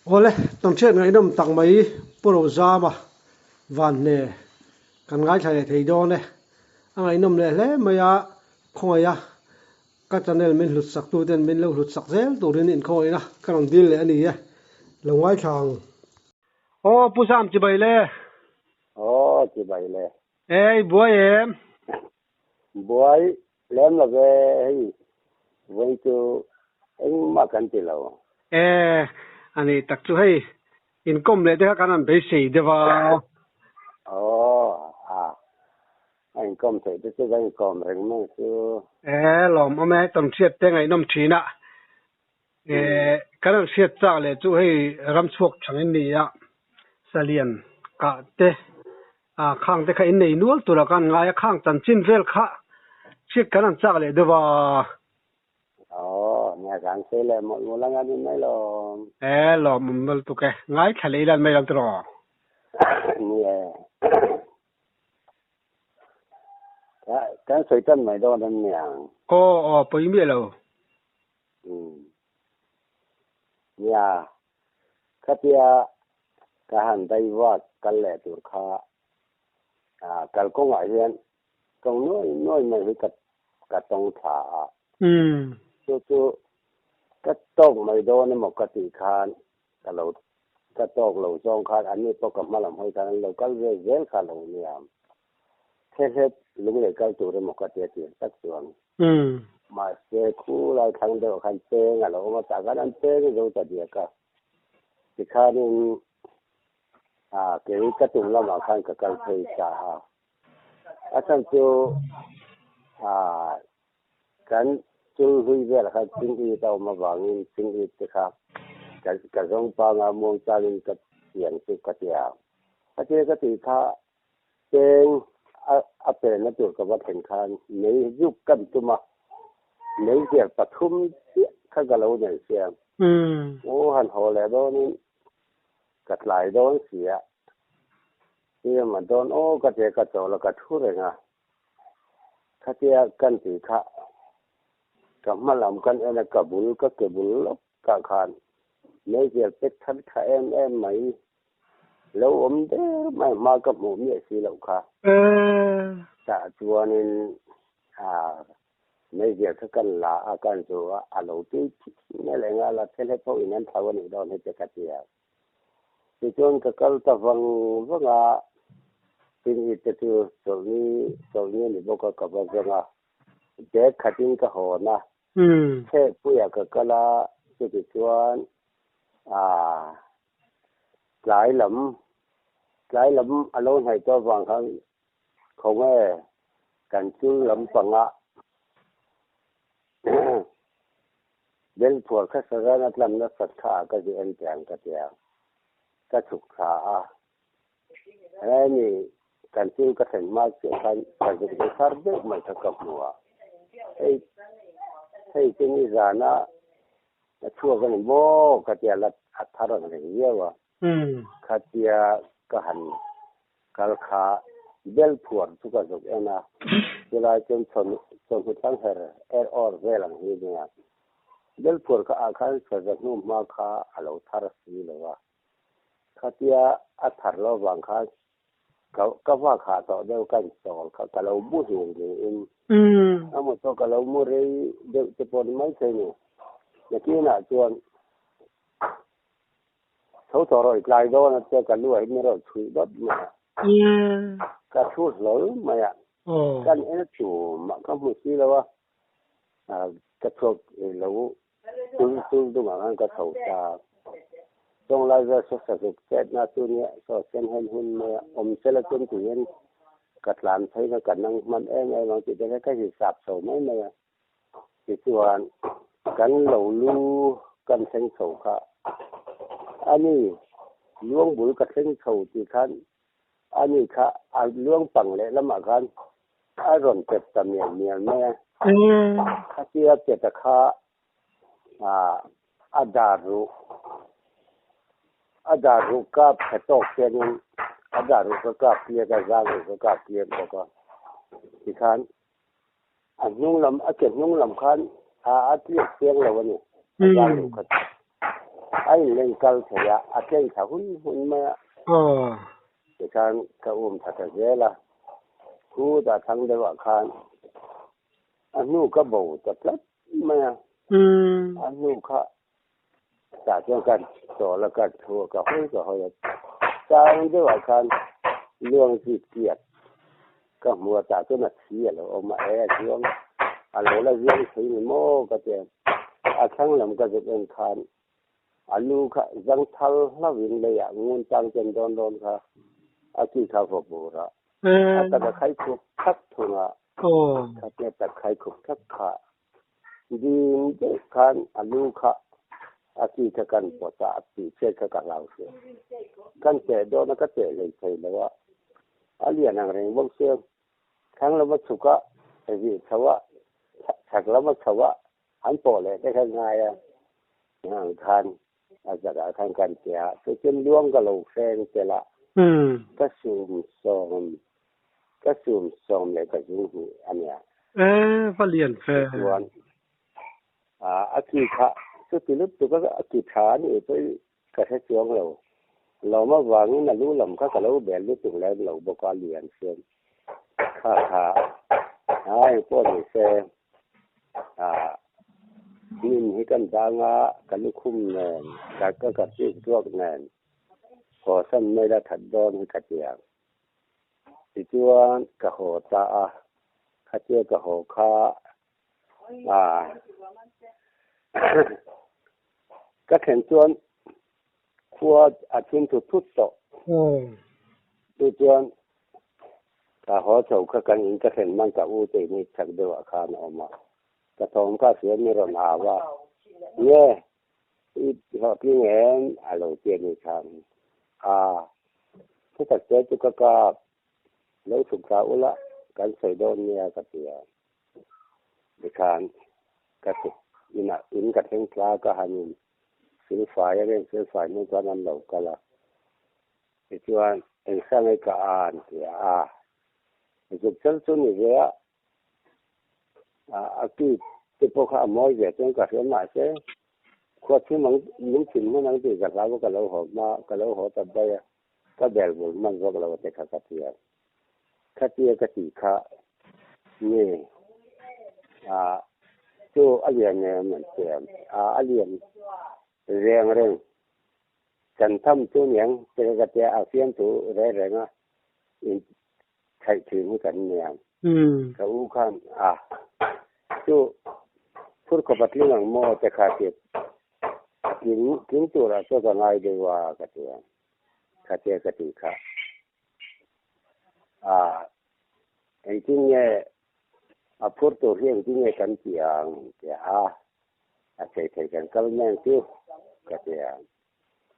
Awle, tawnhriat ngaihnawm tak mai Pu Rozama Vanhne kan ngaithla leh thei dawn e. A ngaihnawm leh hle mai a, khawngaih a, ka channel min hlut sak tu ten min lo hlut sak zel turin inkhawngaihna ka rawn dil leh a ni e. Lo ngaithla ang. Aw Pu Zam chibai le. Aw chibai le. E i buai em? Buai lem lo ve hei vawi chu engmah kan ti lo. E a nih tak chu hei inkawm leh te kha kan han beisei deuh a. Aw a a inkawm theih te chu kan inkawm reng mai chu. E lawmawm e tawnhriat te ngaihnawm thin a. E kan han hriat chak leh chu hei ramchhuak thang in ni a, salian kah te a khang te kha in nei nual tura kan ngai a, khang chanchin vel kha hriat kan han chak leh deuh a. Aw nia kan sawi leh mawlh mawlh anga ni mai lo. E lawmawm nawlh tuk e, ngaithla leh ila mai lo tiraw? Ni e. Kan sawi tan mai dawn em niang? Aw aw pawi miah lo. Umm. Nia, khatia ka han daivat kal leh tur kha ah kalkawngah hian tawng nuai nuai mai hi ka ka tawng thla a. Chu chu ka tawk mai dawn emaw ka tih khan ka lo ka tawk lo zawng khan anni pawh ka hma lam hawi khan an lo kal ve zel kha lo nia. Thehlet lunglei kal tur emaw ka tia tir tak chuan. Mahse khulai thlang deuh khan peng a lo awm a, tah khan an peng zo ta diak a. Tikhanin ah kei ka tum lamah khan ka kal phei ta a. A chhan chu ah kan chul hlui velah khan chingit a awm avangin chingit te kha ka zawng panga muangchangin ka pian chu ka tia. Khatia ka tih kha Peng a penna tur ka va thlen khan mei zuk kan tum a, mei zial pathum chiah kha ka lo nei sia. Aw han haw leh dawnin ka tlai dawn si a, Siam a dawn aw ka tia ka chawl a ka thu reng a, khatia kan tih kha ka hma lam kan en a ka bul ka ke bul lawk kah khan mei zial pek that tha em em mai Lo awm der mai hma ka hmuh miah si loh kha. Tah chuanin meizial kha kan la a, kan zu a, a lo tui phut mai leh nghal a, thil hep ho in an thau a nih dawn hi te ka ti a. Tichuan ka kal ta vang vang a, tin i te chu chawlhni chawlhni a ni bawk a, ka va zawng a, bag khatin ka hawn a, chhehpuiah ka kal a, chutichuan Tlai lam, tlai lam a lo hnaih tawh avang khan khawnge kan chul lampanga bel phuar kha saran a tlam nasat kha a ka zih en teh ang ka ti a, ka chhuk thla a. Hemi kan chul ka thlen hma chiah khan ka zuk ve thar deuh mai kha ka hmu a, hei hei chu nizana A chhuak a ni maw? Ka tia la a thar ang reng viau a. Khatia ka han kal kha bel phuar chu ka zuk en a, chulai chuan chawhnu thlang her er awr vel ang hi nia. Bel phuar kha ah khan saza hnu hma kha a lo thar si lo a. Khatia a thar lo vang khan Ka ka va khah tawh deuh ka insawl kha ka lo muhil niin a mu chu ka lo mu rei deuh te pawh ni maithei ni. Nakinah chuan tho tawh rawh i tlai dawn a tia ka lu ah hian min rawn chhuih dawt mai a. Ka thu hlawl mai a. Kan en tumah ka hmu si lo a, ka chhuak lo Tul tul dungah khan ka chho ta. Chawng lai vel saw sazuk chetna chu nia saw sen hen hun mai a, awm sela chuan ti hian ka tlan phei na ka nang hman em em ang tih te kha ka hisap chho mai mai a. Tichuan kan lo lu kan thleng chho kha a ni, luang bul ka thleng chho tih khan a ni kha a luang pang leh lamah khan a rawn pet ta mial mial mai a. Khatia peta kha a dar ruh a dar ruh kap tha tawk hianin a dar ruh ka kap tliak a, zang ruh ka kap tliak bawk a. Tikhan a hnung lam a ke hnung lam khan a tliak chiang lo a ni, a zang ruh kha chu. A inleng kal thei a, a tleng thla hun hun mai a. Tikhan ka um thla ta zel a, khu dah thlang deuhah khan a hnu ka bo ta tlat mai a. A hnu kha tah chuan ka chawl a, ka thu a, ka hawi ka hawi a. Chang deuhah khan luang zit kiat ka hmu a, tah chuan a thi a lo awm a, e a zuang a lo la zuang thei ni maw ka ti a. A thlang lam ka zuk en khan a lu kha zang thal hlauhin leiah ngun tang chen dawn dawn kha a ki kha vaw bur a, a tak a khai khup thak thung a, khatia tak khai khup thak kha Ding deuh khan a lu kha a ki kha kan pawt a, a tih chhiat kha ka hlau sia. Kan teh dawn a, ka teh hlei thei lo a, a lian ang reng bawk sia. Thlang lama chhuk a, rih chho a, chhak lama chho a, an pawh leh te kha ngai a, ang khan a zarah khan kan ti a, chu chuan luang ka lo hreng tel a, ka sum sawm, ka sum sawm leh ka zung hnih a nia. E, va lian fe. Chuan a ki kha chuti lutuk a a ki tha a nih pawhin ka hre chuang lo. Lawm avangin a lu lam kha ka lo bel lutuk lem lo bawk a, lian chuan kha kha a engpawh ni se. Hnim hi kan dang a, ka lukhum nen, ka ka ka chik duak nen, haw san mai la that dawn hi ka ti ang. Tichuan ka haw ta a, khatia ka haw kha ka thlen chuan Khua a thim thut thut tawh. Chu chuan ka haw chho kha kan in ka thlen hman ka u te in hi chak deuh ah khan a awm a. Ka thawm kha hria mi rawn au a, Nge i hlawhtling em? a lo ti a ni khan. A, thutak che chu ka kap, lo chhuk thla ula kan sawi dawn nia ka ti a. Tikhan ka chhuk inah in ka thleng thla ka han in Silfai a reng silfai hnu chuan an lo kal a, tichuan engsangai ka a an ti a, zuk chal chu ni ve a, a ki te pawh kha a mawi ve chuan ka hria mahse khua chhum ang lung chhim hmun ang tih ka hlau a ka lo haw hma ka lo haw ta daih a, ka bel bul hman zawk lo te kha ka ti a, khatia ka tih kha nge a chu a lian em an ti a, a lian reng reng chan tham chu niang te ka tia a fiamthu reng reng a in thaih thin hi kan niang ka u khan a chu phur khawp a tling ang maw te kha ti a tling tling turah chuan ka ngai deuh a ka ti a khatia ka tih kha. A, engtin nge a phur tur hi engtin nge kan tih ang tia a, a thei thei kan kal mai ang chu ka ti a,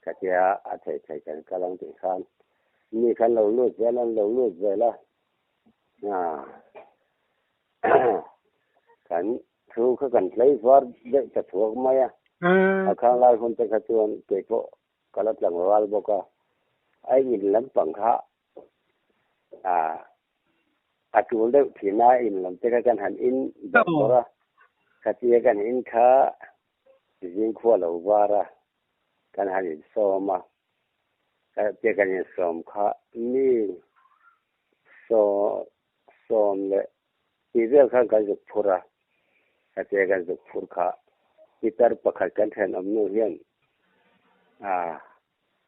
ka tia a thei thei kan kal ang tih khan mi khan lo lut zel an lo lut zel a, a kan thu kha kan tlei var deuh ta thuak mai a, a khang lai hun te kha chuan keipawh Ka la tlangval bawk a, a in lampang kha a tul deuh thin a, in lam te kha kan han in bawrh bawrh a, khatia kan in kha zingkhua lo var a, kan han insawm a, khatia kan insawm kha mi sawm leh tih vel khan kan zuk phur a, khatia kan zuk phur kha pitar pakhat kan thenawm nu hian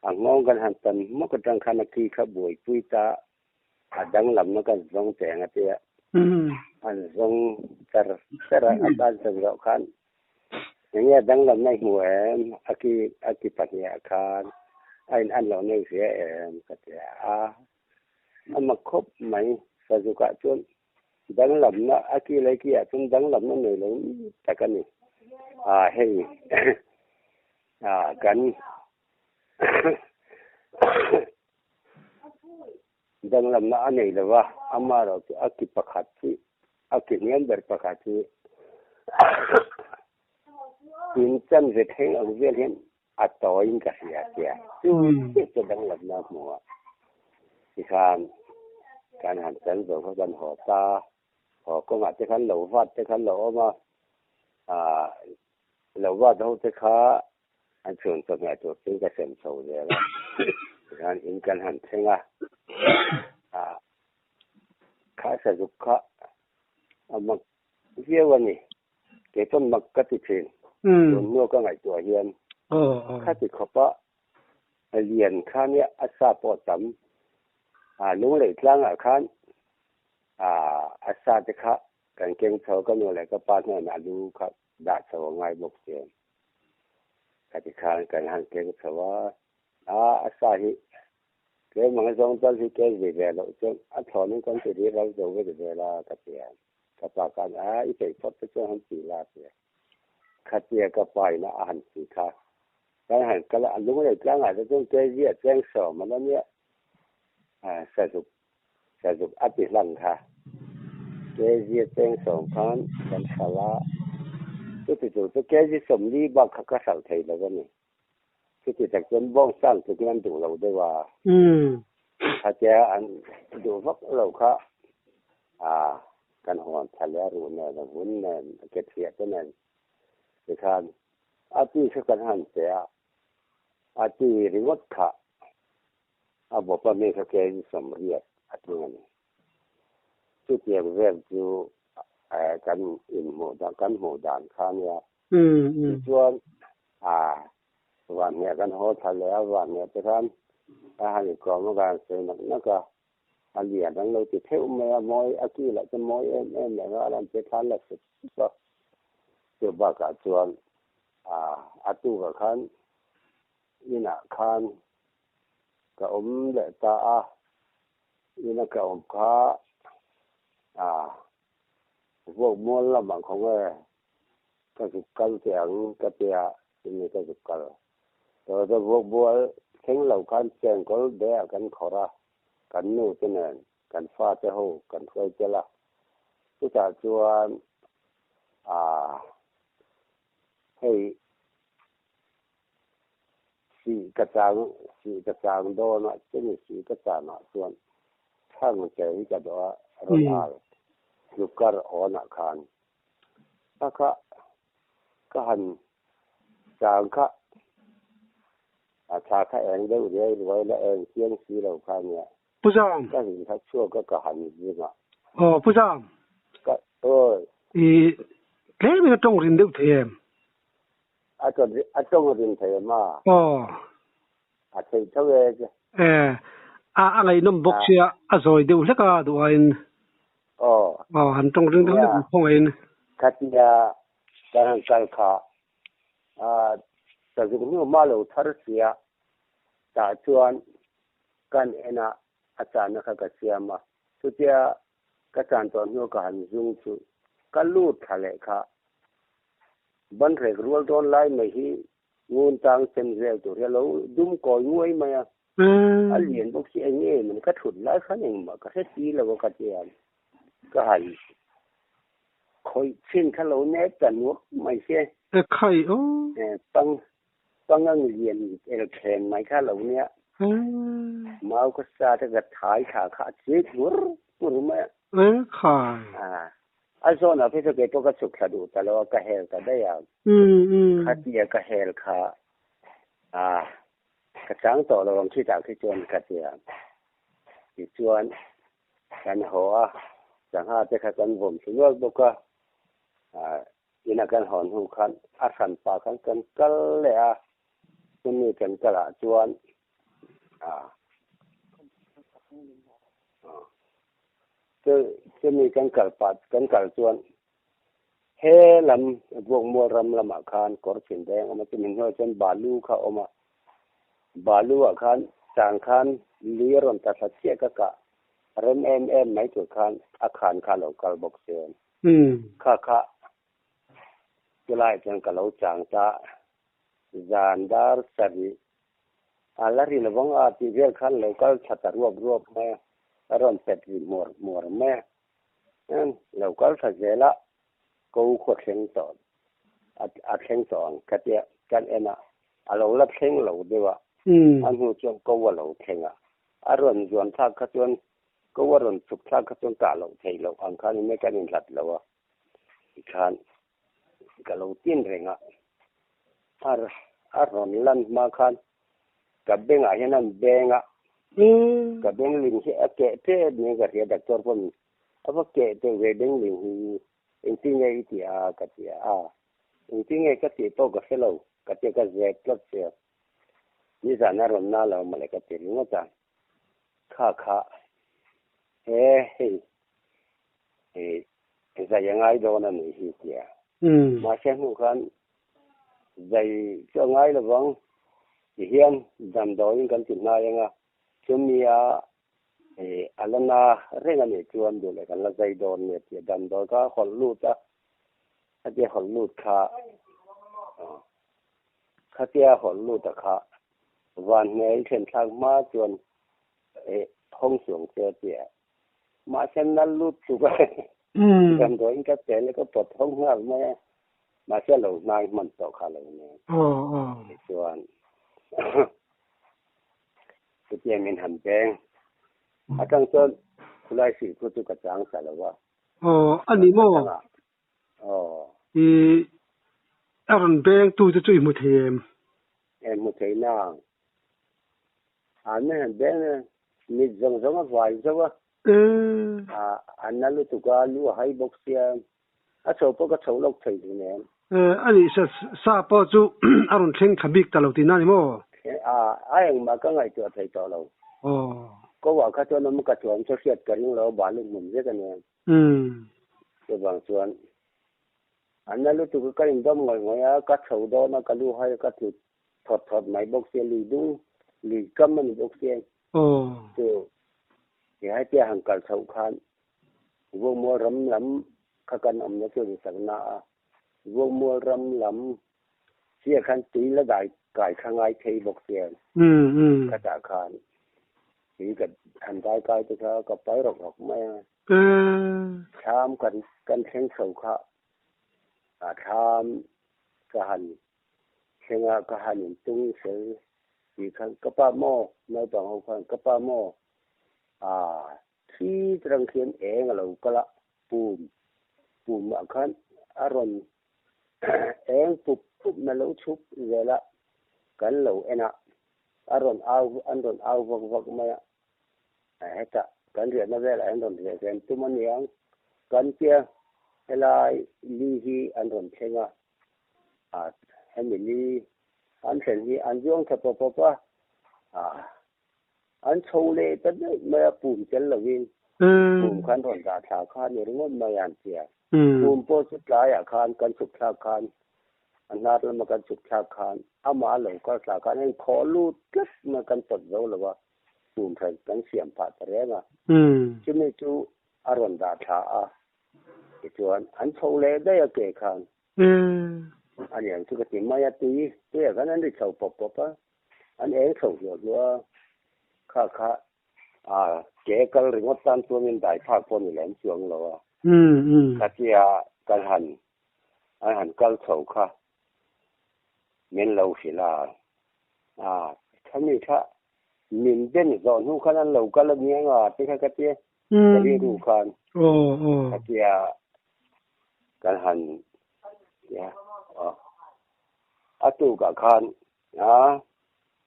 a nghawng kan han tan hmawk atang khan a ki kha buaipui ta a danglamna kan zawng teng a tia an zawng char char a, a tan chan zawh khan eng nge danglamna i hmu em a ki a ki pahnih ah khan a in an lohna i hria em ka ti a. A mak khawp mai. Sazukah chuan danglamna a ki leh ki ah chuan danglamna nei lo tak a ni. Ah hei ah kan danglamna a nei lo va, amaherawh chu a ki pakhat hi a ki hniam ber pakhat hi in chanve thleng ang vel hian A tawiin ka hria tia chu chiah chu danglamna a hmu a, tikhan kan han tel zo kha kan haw ta, haw kawngah te khan lo vat te khan lo awm a, ah lo vat ho te kha An chhun chawhmeh tur chu ka sem chho zel a, tihian in kan han thleng a, ah kha sazuk kha a mak viau a ni. Kei pawn mak ka ti thin. Tun hnu ka ngaihtuah hian khati khawpa lian kha nia a sa pawh tam. Ah lunglei tlangah khan ah a sa te kha kan keng chho ka nu leh ka pa hnenah lu kha dah chho a ngai bawk si. Khati khan kan han keng chho a, a a sa hi tlem ang zawng tal hi keng ve ve loh chuan a thlawn in kan ti ri ral zo vek zel a ka ti a. Ka pa khan a i peih phawt te chuan han ti la a ti a. Khatia ka pa in a han ti kha kan han kal a, a lunglei tlangah te chuan kg a cheng sawm a la nia sazuk Sazuk a ti hlang kha. Kg cheng sawm khan kan hralh a, chuti tur chu kg 40 bak kha ka hralh thei lo a ni. Chuti tak chuan bawng sang tlukin an duh lo deuh a, khatia an duh vak lo kha kan hawn tha leh a ruh nen a vun nen a ke thiah te nen tikhan a ti kha kan han pe a, a ti ringawt kha. A bawpa mi kha kg 80 a tling a ni. Chutiang vel chu kan inhmuh dan kan hmuh dan kha a nia. Tichuan vanhniah kan haw thla leh a, vanhniah te khan a han inkawm a, ka han sawi nak nak a, a lian an lo ti theuh mai a, mawi a ki lah chu mawi em em leh nghal a, an che thlan la sup sup a. Chu bakah chuan a tukah khan Inah khan ka awm leh ta a, ina ka awm kha ah vuak mual lamah khaw nge ka zuk kal teh ang ka tia chumi ka zuk kal. Tawhte vuak mual thleng lo khan chengkawl be ah kan khawrh a, kan nu te nen kan fate ho kan hruai tel a, chutah chuan ah hei Sih ka chang sih ka chang dawn a, chumi sih ka chanah chuan chhang che hi ka dawh a, rawn al hlukar awnah khan a kha ka han chang kha a thla kha eng deuh riai ruai la eng chiang si lo kha nia. Pu Zam. Ka hlim kha chhuak a ka han zing a. Aw Pu Zam. Ka awi. I tlem in a tawng rin deuh thei em? A a tawng rin thei em a? Aw. A theih tho e. E, a a ngaihnawm bawk sia, a zawi deuh hlek a duhaiin. Aw. Aw, han tawng ring deuh hlek khawngaihin. Khatia kan han kal kha, sazuk hnu mah lo thar sia, tah chuan kan en a, a channa kha ka siam a. Chutia ka chan tawh hnu ka han zung chu ka lut thla leh kha. Ban rek rual dawn lai mai hi ngun tang chem vel tur hi a lo dum kawi nguai mai a. A lian bawk si eng nge man ka thut lai khan engmah ka hre si lo a ka tia. Ka han khawih chhin kha lo nek ta nuak mai se. E khai aw. Pang pangang lian el thleng mai kha lo nia. Mau ka sa te ka thai thla kha a che tlur tlur mai a. E khai. A zawnah phei chu kei pawh ka chhuk thla duh ta lo a, ka hel ta daih a. Khatia ka hel kha ka chang tawh lo ang khitah khi chuan ka ti a. Tichuan kan haw a, sangha te kha kan vawm thlu nual bawk a. Inah kan hawn hnu khan a hran pah khan kan kal leh a, chumi kan kal ah chuan Chumi kan kal pah kan kal chuan he lam Vuakmual ram lamah khan kawr chin deng a awm a, chumi hnuaiah chuan balu kha a awm a, balu ah khan chang khan lui a rawn ta thla chiah ka kah rem em em mai tur khan a khan kha a lo kal bawk si. Kha kha chulaiah chuan ka lo chang ta zan dar sarih A la ri lovang a tih vel khan lo kal tha ta ruap ruap mai a, a rawn pet ri hmuar hmuar mai a. Lo kal tha zel a, ko khaw thleng tawh a thleng tawh ang ka tia kan en a, a lo la thleng lo deuh a, a hnu chuan ko a lo thleng a, a rawn zuan thlak kha chuan ko a rawn chhuk thlak kha chuan kah loh theih loh ang khan in kan inhlat lo a, tikhan ka lo tin reng a. a rawn lan hma khan ka bengah hian an beng a, ka beng ling hi a keh tep niin ka hria, doctor pawh min a va keh teuh ve beng ling hi engtin nge i tih a ka ti a, engtin nge ka tih pawh ka hre lo ka tia ka zep tlat sia, nizan a rawn na lo mawle ka ti ringawt a, kha kha he hei zai a ngai dawn a nih hi tia. Mahse hnu khan zai chu a ngai lovang ti hian damdawiin kan ti hnai anga chumi a a la na reng a nih chuan duh leh kan la zai dawn nia tia damdawi kha a hawlh lut a, khatia hawlh lut kha khatia hawlh lut a kha van hmel thlen thlak hma chuan hawng chuang che tia Mahse nal lut tuk a, damdawiin ka chen a ka pawt ho nghal mai a, mahse a lo hnai hman tawh kha lo nen. Tichuan chutia min han beng atang chuan khulai hrih khu chu ka chang ta lo a. Aw, a ni maw? Aw. I a rawn beng tu te chu i hmu thei em? E hmu thei nang. An han beng a, mit zawng zawng a vai zo a. A na lutuk a, lu a hai bawk sia, a chho pawh ka chho lawk thei duh nen. A nih sa sa pawh chu a rawn thleng thla bik ta lo tihna a ni maw? A engmah ka ngaihtuah thei tawh lo. Ko ah kha chuan awm ka thuam chu hriat ka ring lo, balu hmun vek a nia. Chuvang chuan a na lutuk a, ka indawm ngawih ngawih a, ka chho dawn a, ka lu hai a, ka tlu thawt thawt mai bawk sia, lui dung, lui kam a ni bawk sia. Chu ti hai tia han kal chhoh khan Vuakmual ram lam kha kan awmna chu ni sak na a, Vuakmual ram lam sia khan tui la dai kai kha ngai thei bawk sia. Khatah khan tui ka han dai kai te kha ka pai rawk rawk mai a. Thlam kan kan thleng chho kha a thlam ka han Thlenga ka han in tung fel tih khan ka pa maw naupang ho khan ka pa maw ah thi tarang khian eng a lo kal a pum pum ah khan a rawn eng pup pup na lo chhup zel a kan lo en a a rawn au an rawn au vak vak mai a hetah kan riahna velah hian rawn riah ven tum aniang kan tia helai li hi an rawn thleng a. A hemi ni an thlen hi an zuang tha pawp pawp a, an chho leh ta daih mai a, pum tel lovin pum khan rawn dah thla kha a ni ringawt mai a an ti a. Pum pawh chu tlaiah khan kan chhuk thlak khan a hnar lama kan chhuk thlak khan amah a lo kal thla khan a inkhawh lut tlat mai kan pawt zo lo a, pum hran kan siam phah ta reng a. Chumi chu a rawn dah thla a, tichuan an chho leh daih a ke khan. A niang chu ka ti mai a, tui tuiah khan an ri chho pawp pawp a, an eng chho hluah hluah a, kha kha a ke kal ringawt tan chuanin dai phak pawh ni lem chuang lo a, khatia kan han an han kal chho kha min lo hrilh a, a khami kha min ben zawh hnu khan an lo kal a niang a te kha ka tia, ka rilru khan khatia Kan han tia a tukah khan a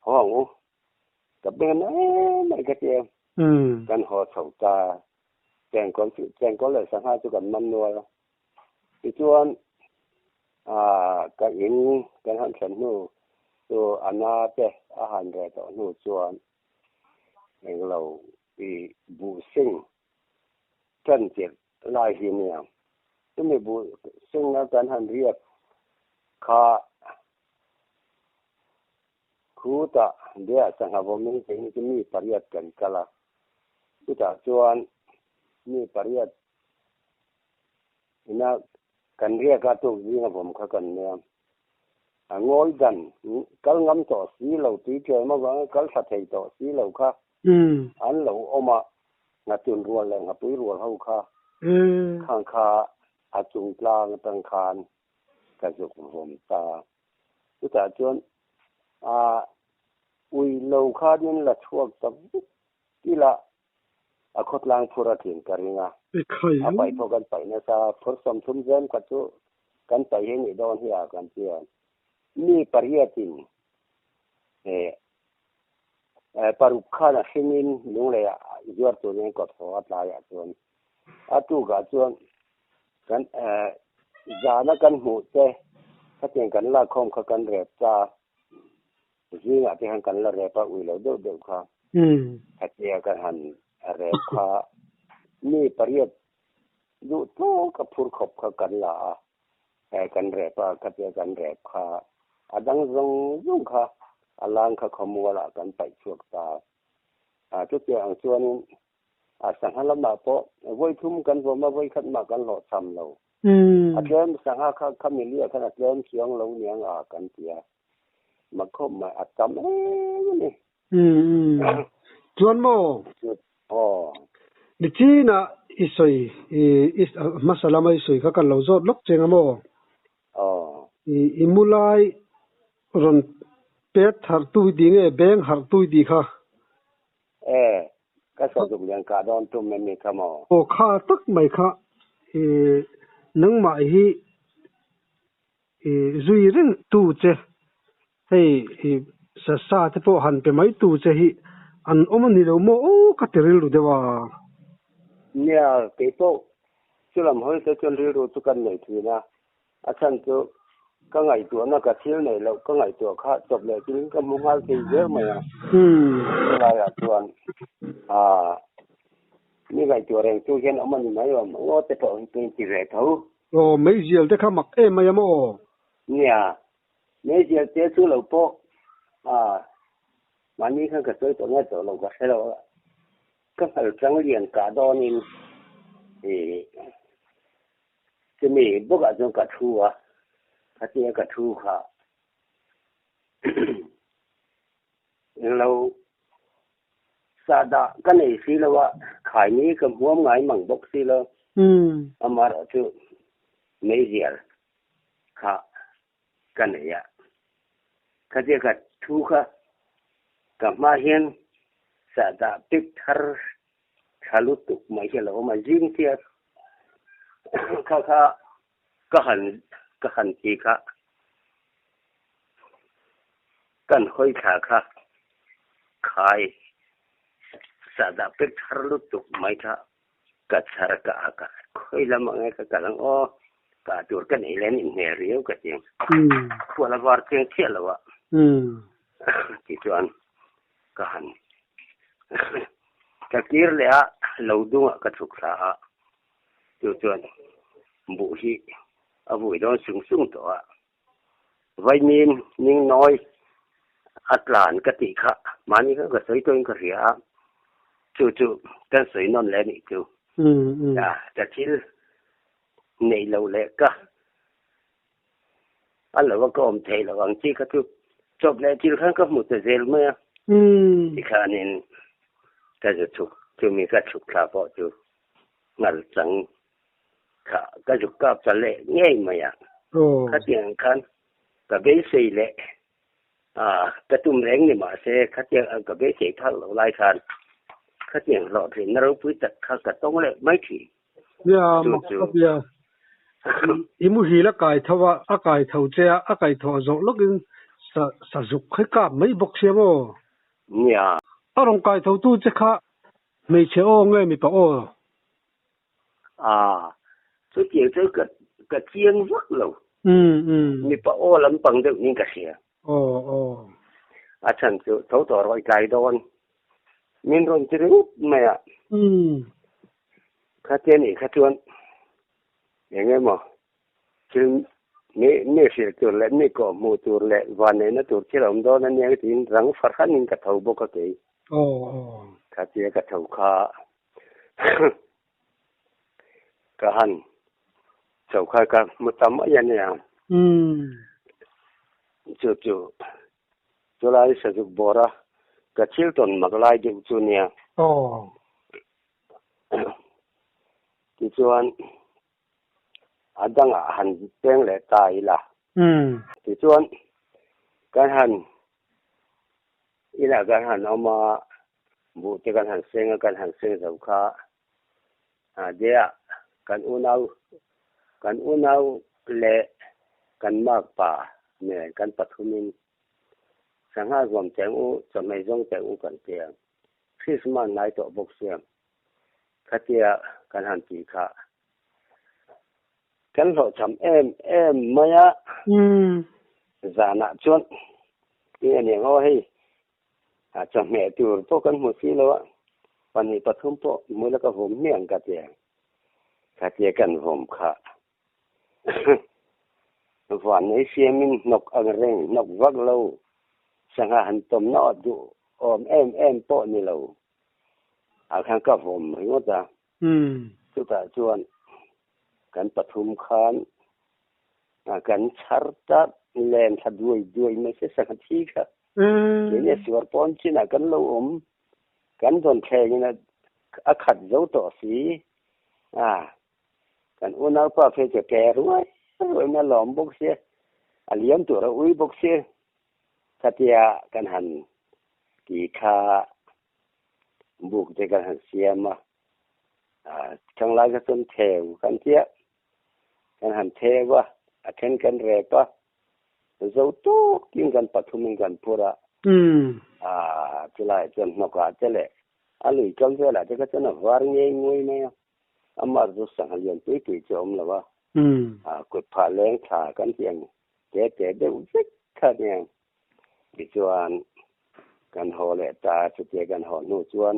haw ang u ka beng mai mai ka tia kan haw chho ta chengkawl chu chengkawl leh sangha chu kan man nual a tichuan ah ka in kan han thlen hnu chu a na te a han reh tawh hnu chuan englo i buh sing tan tirh lai hi nia. Chumi buh sengna kan han riak kha khutah Dea sangha vawmin keini chu mi pariat kan kal a, chutah chuan mi pariat ina kan riak a tuk zinga vawm kha kan nia. A ngawi dan kal ngam tawh si lo tui tlem avanga kal thla thei tawh si lo kha an lo awm a, Nghatun rual leh Nghapui rual ho kha khang kha a chung tlang atang khan ka zuk vawm ta. Chutah chuan a ui lo khanin la chhuak ta vek ila a khawtlang phur a thin ka ring a. A paih pawh kan paih nasa, phur 30 zem kha chu kan paih hi nih dawn hi a kan ti a. Mi pariatin. Eh paruk khan a hringin lunglei ah zuar turin an kawt haw a tlaiah chuan a tukah chuan kan zana kan hmuh te khatiang kan lakkhawm kha kan rep ta zingah te khan kan la rep a ui lo deuh deuh kha khatia kan han rep kha mi pariat duh tawk a phur khawp kha kan la a kan rep a khatia kan rep kha a dang zawng zawng kha a lang kha khawmualah kan paih chhuak ta a chutiang ang chuanin a sangha lamah pawh vawi thum kan vawm a vawi khat mah kan hlawh cham lo. A tlem sangha kha khami liah khan a tlem chiang lo niang a kan ti a, mak khawp mai a tam em a ni. Chuan maw? Aw. Nichinah i sawi i hmasa lama i sawi kha kan lo zawt lawk cheng a maw? Aw. I mu lai rawn pet harh tu i ti nge beng harh tu i tih kha? E, ka sawzuk lian kah dawn tum em ni kha maw? Aw kha tak mai kha i nangmah hi i zui reng tu che hei i sasa te pawh han pe mai tu che hi an awm a ni lo maw aw ka ti rilru deuh a. Nia, kei pawh chulam hawi te chuan rilru chu kan nei thin a, A chhan chu ka ngaihtuahna ka thil neih loh ka ngaihtuah kha chawp leh chilin ka hmu nghal thei zel mai a. Chulaiah chuan aah mi ngaihtuah reng chu hian awm a ni mai awm ngaw te pawh hi ka inti ve tho. Aw meizial te kha mak em mai a maw? Nia, meizial te chu lo pawh aah mahni khan ka sawi tawh nge tawh lo ka hre lo a, ka nghal chang lian kah dawnin ih. Chumi bawkah chuan ka thu a, khatia ka thu kha englo sahdah ka nei si lo a, khaini ka hmuam ngai mang bawk si lo, amaherawhchu meizial kha ka nei a, khatia ka thu kha ka hma hian sahdah pik thar tha lutuk mai hi a lo awm a, zing tia kha kha ka han ka han ti kha kan hawi thla kha khai sahdah pek thar lutuk mai kha ka chhar ka ak a, khawi lam ang e ka kal ang aw, kah tur ka nei len inhmel riau ka ti ang, khual a var chiang chiah lo a tichuan ka han ka kir leh a, lo dungah ka chhuk thla a, chu chuan buh hi a vui dawn sung sung tawh a, Vaimim Ningnawi a tlan ka tih kha mahni kha ka sawi tawhin ka hria a, chu chu kan sawi nawn leh a nih chu. Ka thil neih loh leh ka a lo a ka awm theih loh ang chi kha chu chawp leh thil khan ka hmu ta zel mai a, tikhanin ka zu chhuk chumi ka chhuk thla pawh chu nghal chang kha ka zuk kap ta leh ngei mai a, khatiang khan ka beisei leh ka tum reng ni mahse khatiang ang ka beisei phak loh lai khan khatiang hlawhtlinna ropui tak kha ka tawng leh mai thin. Nia, mak khawp nia. I muhil a kai tho a, a kai tho che a, a kai thawh zawh lawkin sa sa zuk hi kap mai bawk sia maw? Nia. A rawn kai tho tu che kha hmeichhe aw nge mipa aw? A, chutiang chu ka ka chiang vak lo. Mipa aw lampang deuh niin ka hria. Aw aw. A chhan chu tho tawh rawh i tlai dawn. Min rawn ti ringawt mai a. Khatia nih kha chuan eng emaw thil mi mi hrilh tur leh mi kawh hmuh tur leh vanneihna tur thil a awm dawn a nia tiin rang fahranin ka tho bawk a kei. Aw aw. Khatia ka tho kha Ka han chho kha ka hmu ta mai a nia. Chu chu chulai Sazuk bawra ka thil tawn mak lai deuh chu nia. Tichuan a dangah han peng leh ta ila. Tichuan kan han Inah kan han awm a, buh te kan han seng a, kan han seng zo kha deah kan unau kan unau leh kan makpa nen kan pathumin Sangha zuam teh ang u, chawhmeh zawng teh ang u kan ti a. Krismas nai tawh bawk sia, khatia kan han tih kha kan hlawhchham em em mai a. Zanah chuan eng a niang aw hei, chawhmeh tur pawh kan hmu si lo a, pahnih pathum pawh hmu ila ka vawm hmiang ka ti a, khatia kan vawm kha Van nei siamin hnawk ang reng hnawk vak lo, sangha han tawmna aw duh awm em em pawh ni lo ah khan ka vawm ringawt a. Chutah chuan kan pathum khan kan chhar ta len thla duai duai mai se sangha thi kha. Keini a suar pawn chinah kan lo awm, kan rawn thlengin a khat zo tawh si a. Kan unaupa phei chu ke ruai ruai na lawm bawk sia, a liam tur a ui bawk sia. Khatia kan han ti kha buk te kan han siam a, thanglai kha chuan theu kan tia, kan han theu a, a then kan rep a, zo tawkin kan pathumin kan phur a, chulaiah chuan hnawkah te leh a lui kam velah te kha chuan a var ngei nguai mai a. Amah chu sangha lian pui pui chu a awm lo a, kut phah leng thla kan tih ang te te deuh vek kha nia. Tichuan kan haw leh ta, chutia kan haw hnu chuan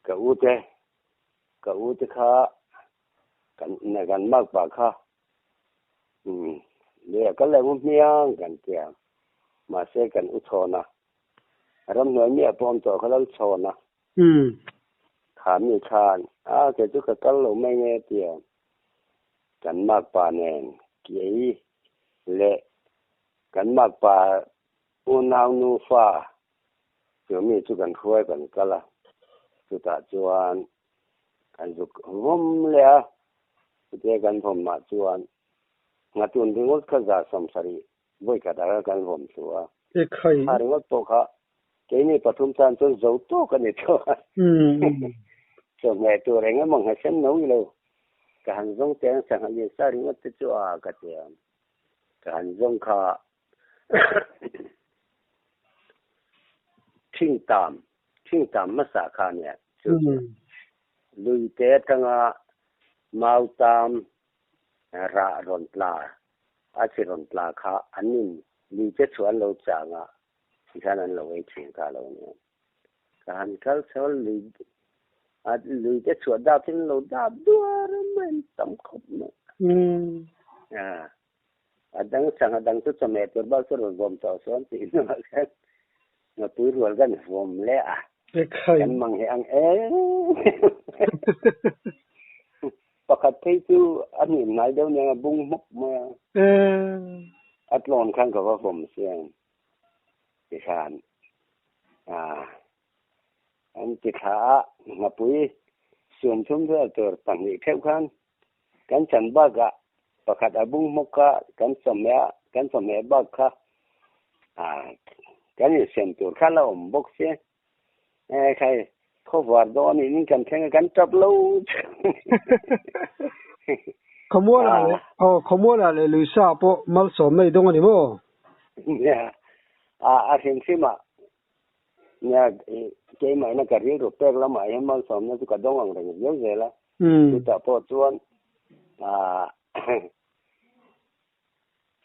ka u te, ka u te kha kan kan makpa kha leh ka leh ngu hmiang kan tia, mahse kan u chhawn a. Ramhnuai mi a pawm tawh kha lal chhawn a. Kha mi khan a kei chu ka kal lo mai nge tia kan makpa nen kei leh kan makpa unau nufa chu mi chu kan hruai kan kal a. Chutah chuan kan zuk vawm leh a, chutia kan vawmah chuan nghatun ringawt kha 170 Vawi khat ah kan vawm thlu a. Kha ringawt pawh kha keini pathum tan chuan zo tawk a ni tawh a. Chawhmeh tur eng emaw nghasen no i lo. Ka han zawng teh ang sangha lian sa ringawt te chu a ka ti a. Ka han zawng kha thing tam, thing tam hmasa kha a nia chu chu. Lui te atanga mau tam rah rawn tla A chi rawn tla kha an in lui te chu an lo chang a, tikhan an lo ei thin kha a lo nia. Ka han kal chho a, lui a lui te chhuah dap in lo dap duar a mai an tam khawp mai. A a dang sangha dang chu chawhmeh tur bak chu rawn vawm tawh sawn tih hnuah khan ngapui rual kan vawm leh a. Kan mang hi ang em. Pakhat phei chu a hnim hnai deuh nen a bung hmawk mai a. A tlawn khan ka va vawm sia tikhan an ti thla a, nghapui sum thum vel tur pahnih theuh khan kan chan bakah pakhat a bung hmawk kha kan chawhmeh a, kan chawhmeh bak kha kan insem tur kha la awm bawk sia. E khai, khawvar dawn in kan thleng a kan tap lo. Khawmuala leh aw Khawmuala leh Luisa pawh malsawm mai dawng a ni maw? Nia, a a hrim hrim a, nia keimahina ka rilru pek lamah hian malsawmna chu ka dawng ang reng viau zel a, chutah pawh chuan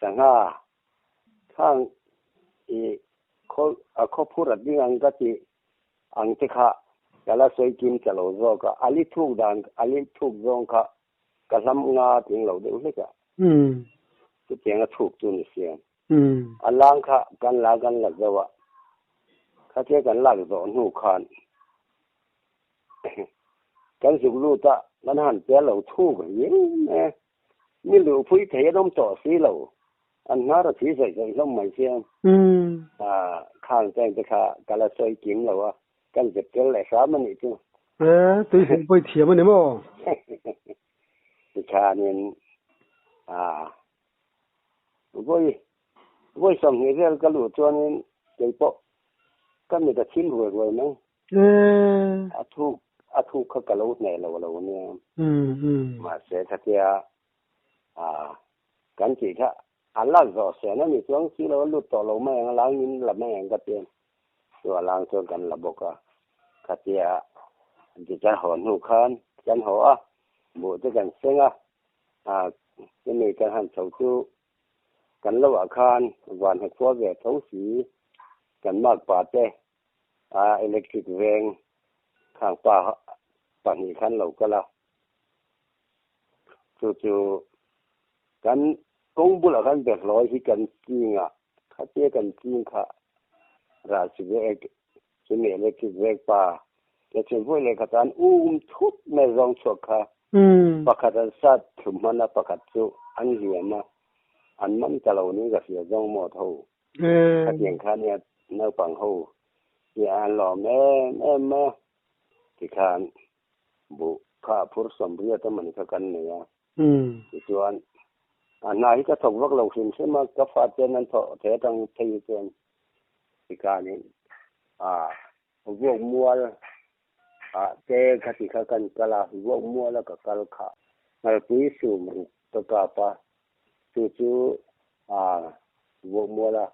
sangha Khang i khaw a khaw phur a ding ang ka tih ang te kha ka la sawi kim ta lo zawk a, a li thuk dan a li thuk zawng kha ka hlam nga tling lo deuh hlek a, chutiang a thuk chu ni sia. A lang kha kan la kan la zo a, khatia kan lak zawh hnu khan kan zuk lut a, kan han tel lo thuk riau mai a. Mi luhpui thei an awm tawh si lo. An hnar a thi zawih zawih hlawm mai sia. Khang cheng te kha ka la sawi kim lo a, kan zep tel leh hram a nih chu. E, tui hlei pawi thiam a ni maw? Tikhanin, vawi, vawi 20 vel ka luh chuanin keipawh ka mit a thim ruai ruai mai. A thuk a thuk kha ka lo hneh lo lo nia. Mahse khatia kan tih kha An lak zawh sen a ni chuang si lo a lut tawh lo mai ang a lang in la mai ang ka ti a, chu a lang chuan kan la bawk a, khatia guitar haw hnu khan kan haw a, buh te kan seng a, ah chumi kan han chho chu kan lo ah khan van he khua ve tho si kan makpa te ah electric veng khang pa pahnih khan lo kal a. Chu chu kan kawng bulah khan behlawi hi kan ching a, khatia kan ching kha ral si vek, chumi electric vek pa te chuan vawi leh khat an um thut mai zawng chhuak kha pakhat an sat thlum hman a, pakhat chu an hliam a, an man ta lo ning ka hria zawng maw tho. Khatiang kha nia naupang ho hi an lawm em em mai a, tikhan Buh kha a phur sawmriat a mani kha kan nei a. Tichuan, a hna hi ka thawk vak lo hrim hrim a, ka fa ten an thawh thei atang phei hi chuan tikhanin a vuak mual ah te khati kha kan kal a, vuak mual a ka kal kha Nghalpui sum ruk ka kap a, chu chu a vuak mual a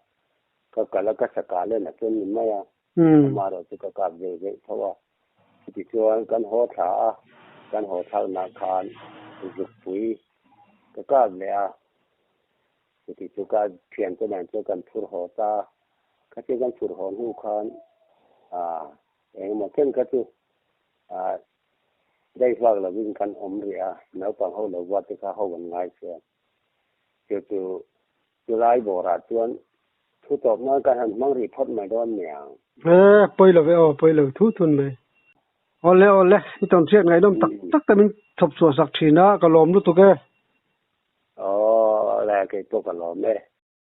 ka kal a, ka sakah len a chuan ni mai a, amaherawhchu chu ka kap ve veih tho a. Tichuan kan haw thla a, kan haw thlakna khan zukpui ka kap leh a, chuti chu ka thiante nen chuan kan phur haw ta a, khatia kan phur haw hnu khan ah engemaw chen kha chu ah daih vak lovin kan awm rih a, naupang ho lo buat te kha ho an ngai chuan chu chu Chulai bawrah chuan thu tawp nan kan han hmang rih phawt mai dawn niang. E, pawi lo ve aw, pawi lo thu thun mai. Awle awle, i tawn hriat ngaihnawm tak tak te min chhawp chhuah sak thin a, ka lawm lutuk e. Awle, kei pawh ka lawm e.